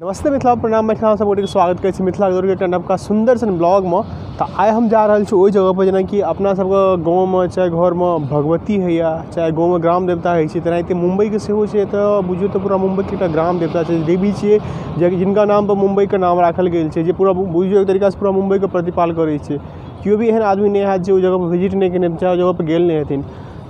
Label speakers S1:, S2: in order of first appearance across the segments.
S1: नमस्ते मिथिला, प्रणाम मिथिला, सब गोटेके स्वागत करै छी मिथिला के एकटा नवका सुन्दर सन ब्लॉगमे। तऽ आइ हम जा रहल छी ओहि जगह पर जेनाकि अपना सबके गाँवमे चाहे घरमे भगवती होइए, चाहे गाँवमे ग्राम देवता होइ छै, तेनाहिते मुम्बईके सेहो छै। तऽ बुझियौ तऽ पूरा मुम्बईके एकटा ग्राम देवता छै, देवी छियै, जे जिनका नामपर मुम्बईके नाम राखल गेल छै, जे पूरा बुझियौ एक तरीकासँ पूरा मुम्बईके प्रतिपाल करै छै। केओ भी एहन आदमी नहि हैत जे ओहि जगहपर विजिट नहि केने, चाहे ओहि जगहपर गेल नहि हेथिन।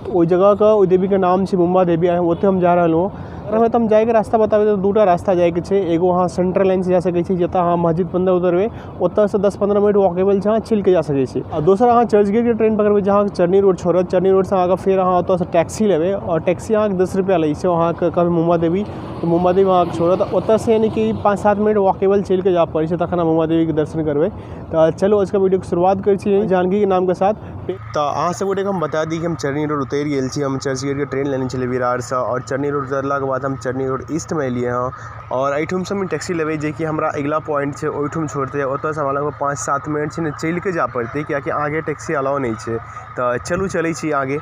S1: तऽ ओहि जगहके, ओहि देवीके नाम छै मुम्बा देवी। आइ ओतऽ हम जा रहलहुँ हँ। अगर हम जाइके रास्ता बताबै तऽ दूटा रास्ता जाइके छै। एगो अहाँ सेंट्रल लाइनसँ जा सकै छी, जतऽ अहाँ मस्जिद बंदर उतरबै, ओतऽसँ 10-15 मिनट वॉकेबल छै, अहाँ चलिके जा सकै छी। आ दोसर अहाँ चर्चगेटके ट्रेन पकड़बै, जहाँ चरनी रोड छोड़त, चरनी रोडसँ अहाँके फेर अहाँ ओतऽसँ टैक्सी लेबै आओर टैक्सी अहाँके 10 रुपैआ लै छै। अहाँके कहबै मुम्बा देवी, तऽ मुम्बा देवी अहाँके छोड़त। ओतऽसँ यानी कि 5-7 मिनट वॉकेबल चलिके जाय पड़ै छै, तखन अहाँ मुम्बा देवीके दर्शन करबै। तऽ चलू आजके वीडियोके शुरुआत करै छी जानकीके नामके साथ। तऽ अहाँ सब गोटेके हम बता दी कि हम चरनी रोड उतरि गेल छी। हम चर्चगेटके ट्रेन लेने छलियै विरारसँ आओर चरनी रोड उतरलाके बाद हम चरनी रोड ईस्टमे एलियै हँ आओर एहिठामसँ हम टैक्सी लेबै, जेकि हमरा अगिला पॉइंट छै ओहिठाम छोड़तै। ओतऽसँ हमरा लगभग 5-7 मिनट छै ने चलिके जाय पड़तै, कियाकि आगे टैक्सी अलाउ नहि छै। तऽ चलू चलै छी आगे।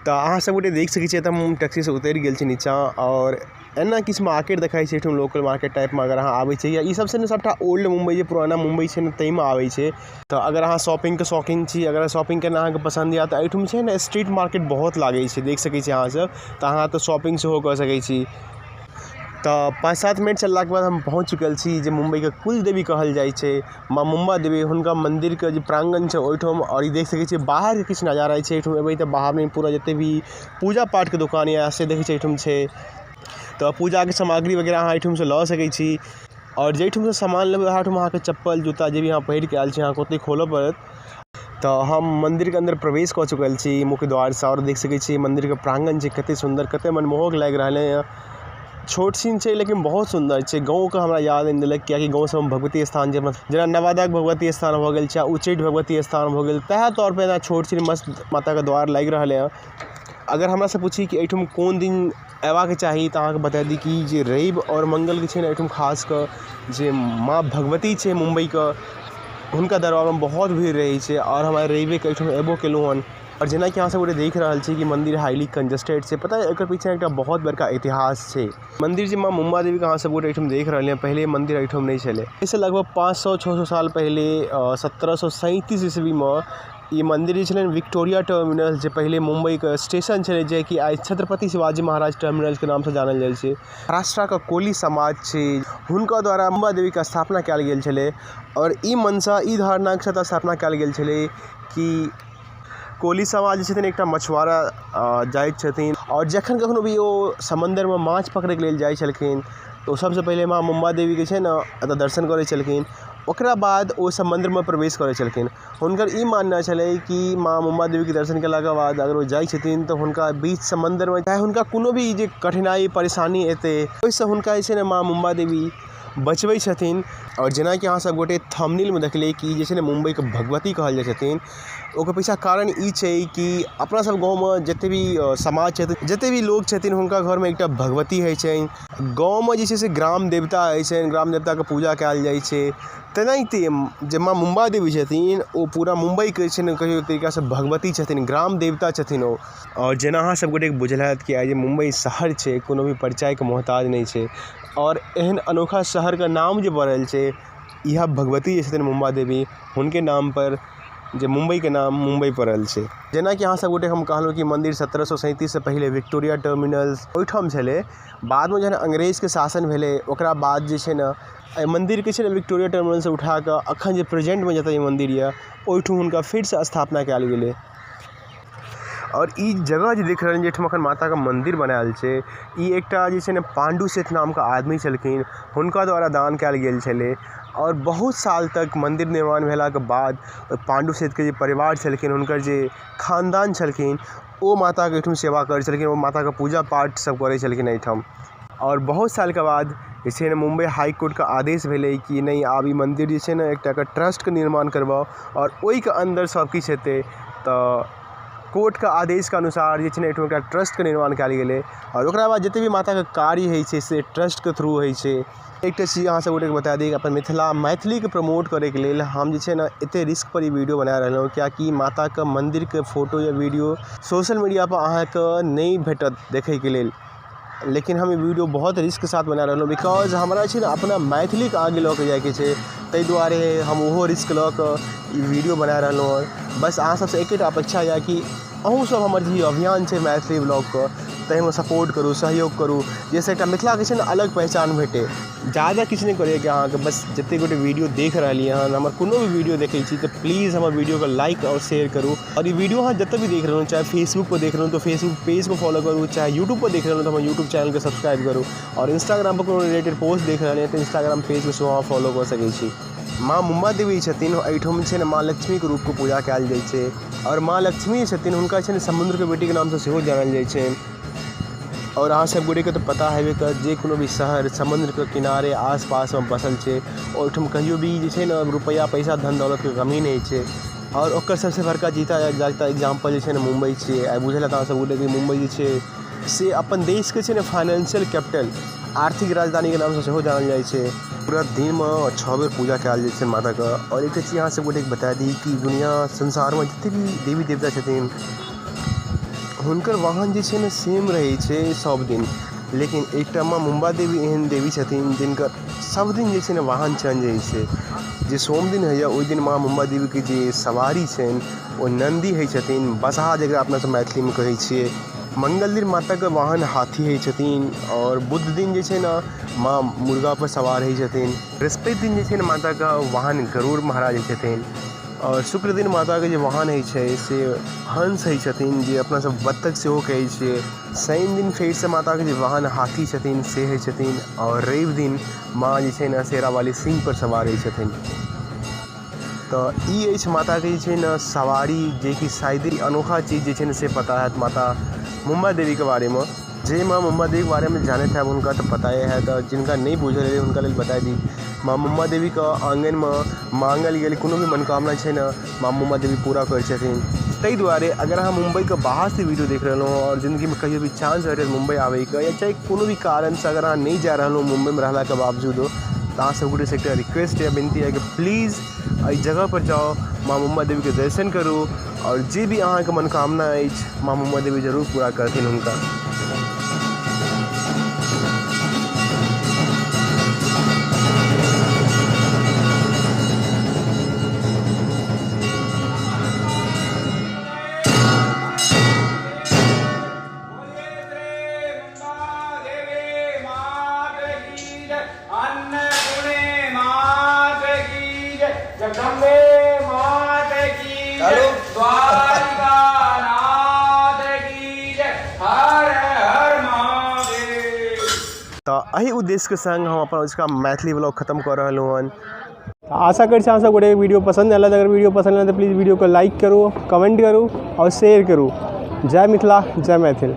S1: तऽ अहाँ सब गोटे देख सकै छियै, तऽ हम टैक्सीसँ उतरि गेल छी नीचाँ आओर एना किछु मार्केट देखाइ छै एहिठाम, लोकल मार्केट टाइपमे। अगर अहाँ आबै छी, ई सबसँ ने सबटा ओल्ड मुम्बई जे पुराना मुम्बई छै ने, ताहिमे आबै छै। तऽ अगर अहाँ शॉपिंगके शौकीन छी, अगर शॉपिंग केनाइ अहाँके पसन्द यऽ, तऽ एहिठाम छै ने स्ट्रीट मार्केट बहुत लागै छै, देख सकै छी अहाँसब। तऽ अहाँ एतऽ शॉपिंग सेहो कऽ सकै छी। तऽ 5-7 मिनट चललाके बाद हम पहुँच चुकल छी जे मुम्बईके कुल देवी कहल जाइ छै, माँ मुम्बा देवी, हुनका मन्दिरके जे प्राङ्गण छै ओहिठाम। आओर ई देख सकै छियै बाहरके किछु नजारा छै। एहिठाम एबै तऽ बाहरमे पूरा जते भी पूजा पाठके दोकान यऽ से देखै छियै एहिठाम छै। तऽ पूजाके सामग्री वगैरह अहाँ एहिठामसँ लऽ सकै छी। आओर जाहिठामसँ सामान लेबै ओहिठाम अहाँके चप्पल जूता जे भी अहाँ पहिरके आयल छी, अहाँके ओतहि खोलऽ पड़त। तऽ हम मन्दिरके अन्दर प्रवेश कऽ चुकल छी मुख्य द्वारसँ आओर देख सकै छी मन्दिरके प्राङ्गण छै कतेक सुन्दर, कतेक मनमोहक लागि रहलै हँ। छोट छिन छै लेकिन बहुत सुन्दर छै। गाँवके हमरा याद आनि देलक, कियाकि गाँव सबमे भगवती स्थान जे जेना नवादाके भगवती स्थान भऽ गेल छै, उच्चैठ भगवती स्थान भऽ गेल, तएह तौरपर एना छोट छिन मस्त माताके द्वार लागि रहलै हँ। अगर हमरासँ पूछी कि एहिठाम कोन दिन अयबाक चाही, तऽ अहाँके बता दी कि जे रवि आओर मङ्गलके छै ने, एहिठाम खास कऽ जे माँ भगवती छै मुम्बईके, हुनका दरबारमे बहुत भीड़ रहै छै। आओर हम आइ रविके एहिठाम एबो केलहुँ हन। आओर जेनाकि अहाँ सब गोटे देख रहल छी कि मन्दिर हाइली कंजस्टेड छै। पता एकर पीछे एकटा बहुत बड़का इतिहास छै। मन्दिर जे माँ मुम्बा देवीके अहाँ सब गोटे एहिठाम देख रहल हैं, पहिले मन्दिर एहिठाम नहि छलै। एहिसँ लगभग 500-600 साल पहिले 1737 ईस्वीमे ई मन्दिर जे छलै विक्टोरिया टर्मिनल, जे पहिले मुम्बईके स्टेशन छलै, जेकि आइ छत्रपति शिवाजी महाराज टर्मिनलके नामसँ जानल जाइ छै, महाराष्ट्रके कोली समाज छै, हुनका द्वारा मुम्बा देवीके स्थापना कयल गेल छलै। आओर ई मनसा, ई धारणाके साथ स्थापना कयल गेल छलै कि कोली समाज जे छथिन एकटा मछुआरा जाति छथिन, आओर जखन कखनो भी ओ समन्दरमे माछ पकड़ैके लेल जाइ छलखिन तऽ ओ सबसँ पहिले माँ मुम्बा देवीके छै ने एतऽ दर्शन करै छलखिन, ओकरा बाद ओ समन्दरमे प्रवेश करै छलखिन। हुनकर ई मानना छलै कि माँ मुम्बा देवीके दर्शन केलाके बाद अगर ओ जाइ छथिन तऽ हुनका बीच समन्दरमे चाहे हुनका कोनो भी जे कठिनाइ परेशानी एतै, ओहिसँ हुनका जे छै ने माँ मुम्बा देवी बचबै छथिन। आओर जेनाकि अहाँ सब गोटे थंबनेलमे देखलियै कि जे छै ने मुम्बईके भगवती कहल जाइ छथिन, ओकर पीछा कारण ई छै कि अपना सब गाँवमे जते भी समाज छथिन, जते भी लोग छथिन, हुनका घरमे एकटा भगवती होइ छनि। गाँवमे जे छै से ग्राम देवता होइ छनि, ग्राम देवताके पूजा कयल जाइ छै। तेनाहिते जे माँ मुम्बा देवी छथिन, ओ पूरा मुम्बईके जे छै ने कहियौ एक तरीकासँ भगवती छथिन, ग्राम देवता छथिन ओ। आओर जेना अहाँ सब गोटेके बुझल हैत कि आइ जे मुम्बई शहर छै कोनो भी परिचयके मोहताज नहि छै। आओर एहन अनोखा शहरके नाम जे पड़ल छै, इएह भगवती जे छथिन मुम्बा देवी, हुनके नामपर जे मुम्बईके नाम मुम्बई पड़ल छै। जेनाकि अहाँ सब गोटे हम कहलहुँ कि मन्दिर 1737सँ पहिले विक्टोरिया टर्मिनल ओहिठाम छलै। बादमे जहन अंग्रेजके शासन भेलै, ओकरा बाद जे छै ने एहि मन्दिरके छै ने विक्टोरिया टर्मिनलसँ उठाकऽ अखन जे प्रेजेन्टमे जतऽ ई मन्दिर यऽ ओहिठाम हुनका फेरसँ स्थापना कयल गेलै। आओर ई जगह जे देख रहल छी जाहिठाम अखन माताके मन्दिर बनायल छै, ई एकटा जे छै ने पाण्डु सेठ नामके आदमी छलखिन, हुनका द्वारा दान कयल गेल छलै। आओर बहुत साल तक मन्दिर निर्माण भेलाके बाद पाण्डु सेठके जे परिवार छलखिन, हुनकर जे खानदान छलखिन, ओ माताके एहिठाम सेवा करै छलखिन, ओ माताके पूजा पाठ सब करै छलखिन एहिठाम। आओर बहुत सालके बाद जे छै ने मुम्बई हाई कोर्टके आदेश भेलै कि नहि, आब ई मन्दिर जे छै ने एकटा एकर ट्रस्टके निर्माण करबाउ आओर ओहिके अन्दर सब किछु हेतै। तऽ कोर्टके आदेशके अनुसार जे छै ने एहिठाम एकटा ट्रस्टके निर्माण कयल गेलै आओर ओकरा बाद जते भी माताके कार्य होइ छै से ट्रस्टके थ्रू होइ छै। एकटा चीज अहाँ सब गोटेके बता दी, अपन मिथिला मैथिलीके प्रमोट करैके लेल हम जे छै ने एते रिस्क पर ई वीडियो बना रहलहुँ, कियाकि माताके मन्दिरके फोटो या वीडियो सोशल मीडिया पर अहाँके नहि भेटत देखैके लेल। लेकिन हम ई वीडियो बहुत रिस्कके साथ बना रहलहुँ, because हमरा जे छै ने अपना मैथिलीके आगे लऽ कऽ जाइके छै। ताहि दुआरे हम ओहो रिस्क लऽ कऽ ई वीडियो बना रहलहुँ हँ। बस अहाँ सबसँ एकेटा अपेक्षा यऽ कि अहूँ सब हमर जे ई अभियान छै मैथिली ब्लॉगके, ताहिमे सपोर्ट करू, सहयोग करू, जाहिसँ एकटा मिथिलाके छै ने अलग पहचान भेटै। जादा किछु नहि करैके अहाँके, बस जतेक गोटे वीडियो देख रहलियै हन, हमर कोनो भी वीडियो देखै छी, तऽ प्लीज हमर वीडियोके लाइक आओर शेयर करू। आओर ई वीडियो अहाँ जतऽ भी देख रहलहुँ, चाहे फेसबुकपर देख रहलहुँ तऽ फेसबुक पेजके फॉलो करू, चाहे यूट्यूबपर देख रहलहुँ तऽ हमर यूट्यूब चैनलके सब्सक्राइब करू, आओर इंस्टाग्रामपर कोनो रिलेटेड पोस्ट देख रहलियै तऽ इंस्टाग्राम पेजके सेहो अहाँ फॉलो कऽ सकै छी। माँ मुम्बा देवी छथिन, एहिठाम जे छै ने माँ लक्ष्मीके रूपके पूजा कयल जाइ छै। आओर माँ लक्ष्मी जे छथिन, हुनका छै ने समुद्रके बेटीके नामसँ सेहो जानल जाइ छै। आओर अहाँ सब गोटेके तऽ पता हेबे करत, जे कोनो भी शहर समुद्रके किनारे आस पासमे बसल छै, ओहिठाम कहियो भी जे छै ने रुपैआ पैसा धन दौलतके कमी नहि होइ छै। आओर ओकर सबसँ बड़का जीता जागता एग्जाम्पल जे छै ने मुम्बई छियै। आइ बुझल हैत अहाँ सब गोटेके, मुम्बई जे छै से अपन देशके छै ने फाइनेंशियल कैपिटल, आर्थिक राजधानीके नामसँ सेहो जानल जाइ छै। पूरा दिनमे 6 बेर पूजा कयल जाइ छै माताके। आओर एकटा चीज अहाँ सब गोटेके बता दी कि दुनिआ संसारमे जते भी देवी देवता छथिन, हुनकर वाहन जे छै ने सेम रहै छै सब दिन, लेकिन एकटा माँ मुम्बा देवी एहन देवी छथिन जिनकर सब दिन जे छै ने वाहन चेंज होइ छै। जे सोम दिन होइए, ओहि दिन माँ मुम्बा देवीके जे सवारी छनि ओ नन्दी होइ छथिन, बसहा जकरा अपना सब मैथिलीमे कहै छियै। मंगल दिन माताके वाहन हाथी होइ छथिन, आओर बुध दिन जे छै ने माँ मुर्गापर सवार होइ छथिन। बृहस्पति दिन जे छै ने माताके वाहन गरुड़ महाराज होइ छथिन, आओर शुक्र दिन माताके जे वाहन होइ छै से हंस होइ छथिन, जे अपना सब बत्तख सेहो कहै छियै। शनि दिन फेरसँ माताके जे वाहन हाथी छथिन से होइ छथिन, आओर रवि दिन माँ जे छै ने शेरावाली सिंहपर सवार होइ छथिन। तऽ ई अछि माताके जे छै ने सवारी, जेकि शायदे अनोखा चीज जे छै ने से पता हैत माता मुम्बा देवीके बारेमे। जे माँ मुम्बा देवीके बारेमे जानैत हैब हुनका तऽ पताए हैत, आओर जिनका नहि बुझल अइ हुनका लेल बता दी, माँ मुम्बा देवीके आङ्गनमे माँगल गेल कोनो भी मनोकामना छै ने माँ मुम्बा देवी पूरा करै छथिन। ताहि दुआरे अगर अहाँ मुम्बईके बाहरसँ वीडियो देख रहलहुँ हँ आओर जिन्दगीमे कहियो भी चांस भेटत मुम्बई आबैके, या चाहे कोनो भी कारणसँ अगर अहाँ नहि जा रहलहुँ मुम्बईमे रहलाके बावजूदो, तऽ अहाँ सब गोटेसँ एकटा रिक्वेस्ट यऽ, विनती यऽ कि प्लीज एहि जगहपर जाउ, माँ मुम्बा देवीके दर्शन करू, आओर जे भी अहाँके मनोकामना अछि माँ मुम्बा देवी जरूर पूरा करथिन हुनका।
S2: जगदम्बे मात की जय, द्वारिकानाथ की जय, हर हर महादेव।
S1: तऽ एहि उद्देश्यके सङ्ग हम अपन अजुका मैथिली ब्लॉग खतम कऽ रहलहुँ हन। आशा करै छी अहाँ सब गोटेके वीडियो पसन्द आयल। अगर वीडियो पसन्द आयल तऽ प्लीज वीडियोके लाइक करू, कमेंट करू आओर शेयर करू। जय मिथिला, जय मैथिल।